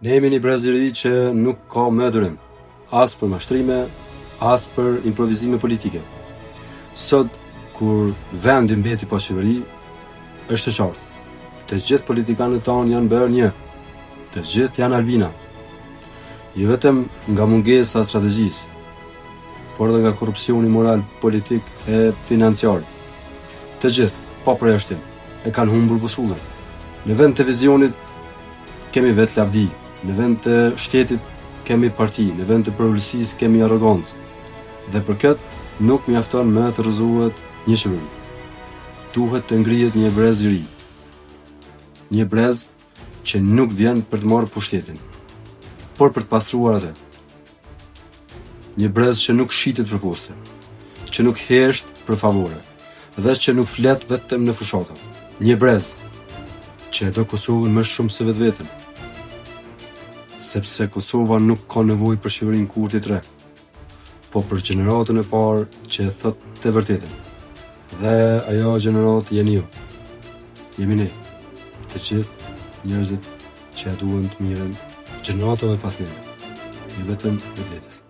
Ne jemi një brez i ri që nuk ka më durim, as për mashtrime, as për improvizime politike. Sot, kur vendi mbeti pa qeveri, është e qartë. Të gjithë politikanët tanë janë bërë një. Të gjithë janë Albina. Jo vetëm nga mungesa e strategjisë, por edhe nga korrupsioni moral, politik e financiar. Të gjithë, pa përjashtim, e kanë humbur busullën. Në vend të vizionit kemi vetëlavdi, në vend të shtetit kemi parti, në vend të përulësisë kemi arrogancë. Dhe për këtë nuk mjafton më të rrëzohet një qeveri. Duhet të ngrihet një brez i ri. Një brez që nuk vjen për të marrë pushtetin, por për të pastruar atë. Një brez që nuk shitet për poste, që nuk hesht për favore dhe që nuk flet vetëm në fushata. Një brez që e do Kosovën më shumë se vetveten. Sepse Kosova nuk ka nevojë për qeverinë Kurti 3, po për gjeneratën e parë që e thot të vërtetën. Dhe ajo gjeneratë jeni ju. Jemi ne. Të gjithë njerëzit që e duan të mirën gjeneratave pas neve, jo vetëm vetvetes.